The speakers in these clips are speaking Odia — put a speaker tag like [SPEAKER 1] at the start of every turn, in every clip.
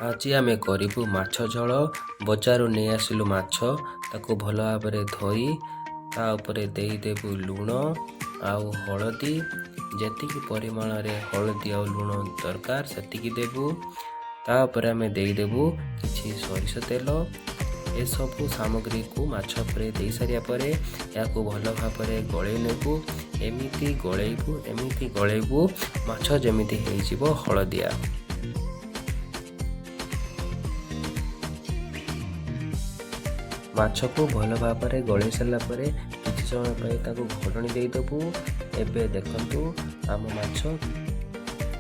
[SPEAKER 1] ଆଜି ଆମେ କରିବୁ ମାଛ ଝୋଳ। ବଜାରରୁ ନେଇ ଆସିଲୁ ମାଛ, ତାକୁ ଭଲ ଭାବରେ ଧୋଇ ତା ଉପରେ ଦେଇଦେବୁ ଲୁଣ ଆଉ ହଳଦୀ। ଯେତିକି ପରିମାଣରେ ହଳଦୀ ଆଉ ଲୁଣ ଦରକାର, ସେତିକି ଦେବୁ। ତାପରେ ଆମେ ଦେଇଦେବୁ କିଛି ସୋରିଷ ତେଲ। ଏସବୁ ସାମଗ୍ରୀକୁ ମାଛ ଉପରେ ଦେଇସାରିବା ପରେ ଏହାକୁ ଭଲ ଭାବରେ ଗୋଳେଇ ନେବୁ। ଏମିତି ଗୋଳେଇବୁ, ଏମିତି ଗୋଳେଇବୁ, ମାଛ ଯେମିତି ହେଇଯିବ ହଳଦିଆ। ମାଛକୁ ଭଲ ଭାବରେ ଗୋଳେଇ ସାରିଲା ପରେ କିଛି ସମୟ ପାଇଁ ତାକୁ ଘୋଡ଼ଣି ଦେଇଦେବୁ। ଏବେ ଦେଖନ୍ତୁ ଆମ ମାଛ।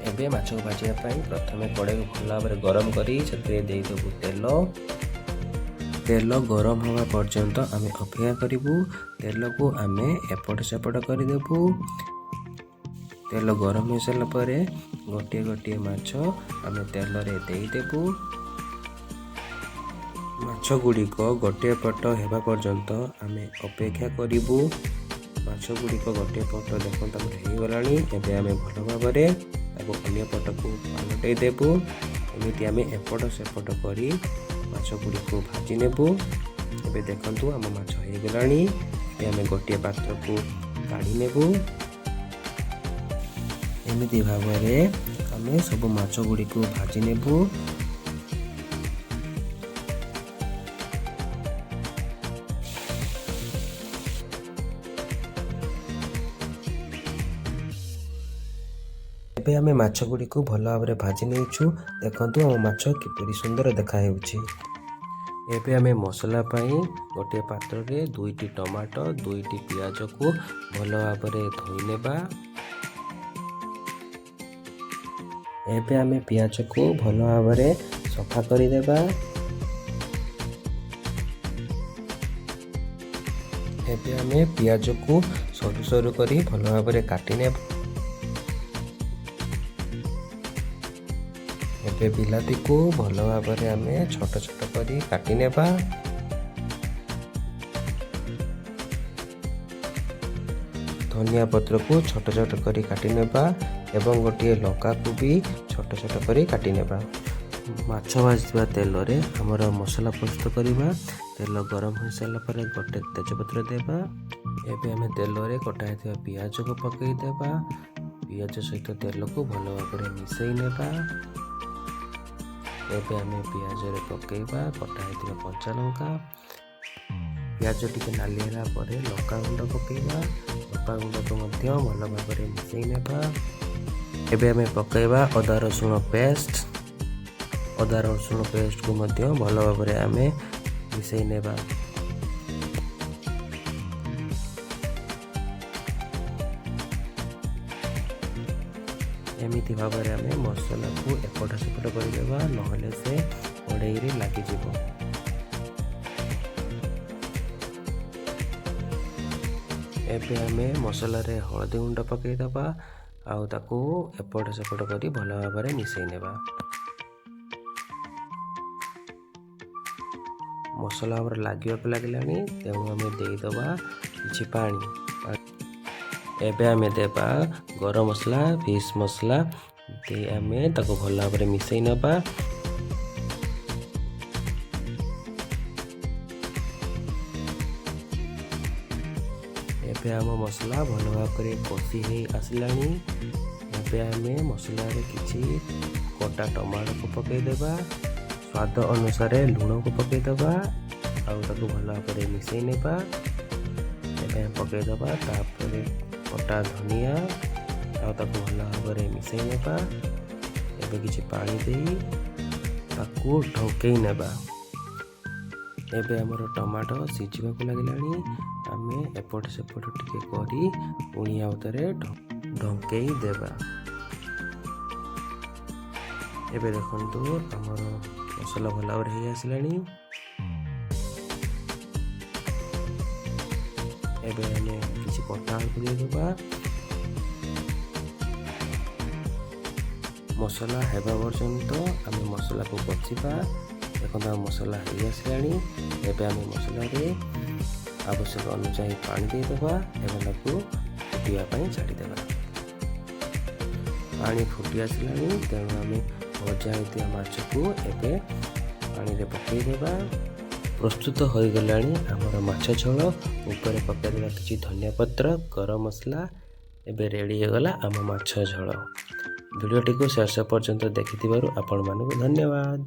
[SPEAKER 1] ଏବେ ମାଛକୁ ଭାଜିବା ପାଇଁ ପ୍ରଥମେ କଡ଼େଇକୁ ଭଲ ଭାବରେ ଗରମ କରି ସେଥିରେ ଦେଇଦେବୁ ତେଲ। ତେଲ ଗରମ ହେବା ପର୍ଯ୍ୟନ୍ତ ଆମେ ଅପେକ୍ଷା କରିବୁ। ତେଲକୁ ଆମେ ଏପଟ ସେପଟ କରିଦେବୁ। ତେଲ ଗରମ ହୋଇସାରିଲା ପରେ ଗୋଟିଏ ଗୋଟିଏ ମାଛ ଆମେ ତେଲରେ ଦେଇଦେବୁ। ମାଛ ଗୁଡ଼ିକ ଗୋଟିଏ ପଟ ହେବା ପର୍ଯ୍ୟନ୍ତ ଆମେ ଅପେକ୍ଷା କରିବୁ। ମାଛ ଗୁଡ଼ିକ ଗୋଟିଏ ପଟ ଦେଖନ୍ତୁ ଆମର ହେଇଗଲାଣି। ଏବେ ଆମେ ଭଲ ଭାବରେ ତାକୁ ଅନ୍ୟ ପଟକୁ ପାଲଟେଇ ଦେବୁ। ଏମିତି ଆମେ ଏପଟ ସେପଟ କରି ମାଛ ଗୁଡ଼ିକୁ ଭାଜି ନେବୁ। ଏବେ ଦେଖନ୍ତୁ, ଆମ ମାଛ ହେଇଗଲାଣି। ଏବେ ଆମେ ଗୋଟିଏ ପାତ୍ରକୁ କାଢ଼ି ନେବୁ। ଏମିତି ଭାବରେ ଆମେ ସବୁ ମାଛ ଗୁଡ଼ିକୁ ଭାଜି ନେବୁ। ଏବେ ଆମେ ମାଛ ଗୁଡ଼ିକୁ ଭଲ ଭାବରେ ଭାଜି ନେଇଛୁ। ଦେଖନ୍ତୁ, ଆମ ମାଛ କିପରି ସୁନ୍ଦର ଦେଖାହେଉଛି। ଏବେ ଆମେ ମସଲା ପାଇଁ ଗୋଟିଏ ପାତ୍ରରେ ଦୁଇଟି ଟମାଟୋ, ଦୁଇଟି ପିଆଜକୁ ଭଲ ଭାବରେ ଧୋଇ ନେବା। ଏବେ ଆମେ ପିଆଜକୁ ଭଲ ଭାବରେ ସଫା କରିଦେବା। ଏବେ ଆମେ ପିଆଜକୁ ସରୁ ସରୁ କରି ଭଲ ଭାବରେ କାଟି ନେବା। ଏବେ ବିଲାତିକୁ ଭଲ ଭାବରେ ଆମେ ଛୋଟ ଛୋଟ କରି କାଟି ନେବା। ଧନିଆ ପତ୍ରକୁ ଛୋଟ ଛୋଟ କରି କାଟି ନେବା ଏବଂ ଗୋଟିଏ ଲଙ୍କାକୁ ବି ଛୋଟ ଛୋଟ କରି କାଟି ନେବା। ମାଛ ଭାଜିଥିବା ତେଲରେ ଆମର ମସଲା ପ୍ରସ୍ତୁତ କରିବା। ତେଲ ଗରମ ହୋଇସାରିଲା ପରେ ଗୋଟେ ତେଜପତ୍ର ଦେବା। ଏବେ ଆମେ ତେଲରେ କଟା ହେଇଥିବା ପିଆଜକୁ ପକାଇ ଦେବା। ପିଆଜ ସହିତ ତେଲକୁ ଭଲ ଭାବରେ ମିଶାଇ ନେବା। ଏବେ ଆମେ ପିଆଜରେ ପକାଇବା କଟା ହେଇଥିବା କଞ୍ଚା ଲଙ୍କା। ପିଆଜ ଟିକେ ନାଲି ହେଲା ପରେ ଲଙ୍କା ଗୁଣ୍ଡ ପକାଇବା। ଲଙ୍କା ଗୁଣ୍ଡକୁ ମଧ୍ୟ ଭଲ ଭାବରେ ମିଶାଇ ନେବା। ଏବେ ଆମେ ପକାଇବା ଅଦା ରସୁଣ ପେଷ୍ଟ। ଅଦା ରସୁଣ ପେଷ୍ଟକୁ ମଧ୍ୟ ଭଲ ଭାବରେ ଆମେ ମିଶାଇ ନେବା। ଏମିତି ଭାବରେ ଆମେ ମସଲାକୁ ଏପଟ ସେପଟ କରିଦେବା, ନହେଲେ ସେ କଡ଼େଇରେ ଲାଗିଯିବ। ଏବେ ଆମେ ମସଲାରେ ହଳଦୀ ଗୁଣ୍ଡ ପକାଇଦେବା ଆଉ ତାକୁ ଏପଟ ସେପଟ କରି ଭଲ ଭାବରେ ମିଶାଇ ନେବା। ମସଲା ଆମର ଲାଗିବାକୁ ଲାଗିଲାଣି, ତେଣୁ ଆମେ ଦେଇଦେବା କିଛି ପାଣି। ଏବେ ଆମେ ଦେବା ଗରମ ମସଲା, ଫିସ୍ ମସଲା ଦେଇ ଆମେ ତାକୁ ଭଲ ଭାବରେ ମିଶାଇ ନେବା। ଏବେ ଆମ ମସଲା ଭଲ ଭାବରେ କଷି ହେଇ ଆସିଲାଣି। ଏବେ ଆମେ ମସଲାରେ କିଛି କଟା ଟମାଟୋକୁ ପକାଇଦେବା। ସ୍ୱାଦ ଅନୁସାରେ ଲୁଣକୁ ପକାଇଦେବା ଆଉ ତାକୁ ଭଲ ଭାବରେ ମିଶାଇ ନେବା। ଏବେ ଆମେ ପକାଇଦେବା ତାପରେ କଟା ଧନିଆ ଆଉ ତାକୁ ଭଲ ଭାବରେ ମିଶାଇ ନେବା। ଏବେ କିଛି ପାଣି ଦେଇ ତାକୁ ଢଙ୍କେଇ ନେବା। ଏବେ ଆମର ଟମାଟୋ ସିଝିବାକୁ ଲାଗିଲାଣି। ଆମେ ଏପଟ ସେପଟ ଟିକେ କରି ପୁଣି ଆଉ ଥରେ ଢଙ୍କେଇ ଦେବା। ଏବେ ଦେଖନ୍ତୁ, ଆମର ମସଲା ଭଲ ଭାବରେ ହେଇ ଆସିଲାଣି। ଏବେ ଆମେ କିଛି କଟା ଆଳୁକୁ ଦେଇଦେବା। ମସଲା ହେବା ପର୍ଯ୍ୟନ୍ତ ଆମେ ମସଲାକୁ କଷିବା। ଦେଖନ୍ତୁ, ଆମ ମସଲା ହେଇ ଆସିଲାଣି। ଏବେ ଆମେ ମସଲାରେ ଆବଶ୍ୟକ ଅନୁଯାୟୀ ପାଣି ଦେଇଦେବା ଏବଂ ତାକୁ ଫୁଟିବା ପାଇଁ ଛାଡ଼ିଦେବା। ପାଣି ଫୁଟି ଆସିଲାଣି, ତେଣୁ ଆମେ ଭଜା ହୋଇଥିବା ମାଛକୁ ଏବେ ପାଣିରେ ପକାଇଦେବା। ପ୍ରସ୍ତୁତ ହୋଇଗଲାଣି ଆମର ମାଛ ଝୋଳ। ଉପରେ ପକାଇଦେବା କିଛି ଧନିଆ ପତ୍ର, ଗରମ ମସଲା। ଏବେ ରେଡ଼ି ହେଇଗଲା ଆମ ମାଛ ଝୋଳ। ଭିଡ଼ିଓଟିକୁ ଶେଷ ପର୍ଯ୍ୟନ୍ତ ଦେଖିଥିବାରୁ ଆପଣମାନଙ୍କୁ ଧନ୍ୟବାଦ।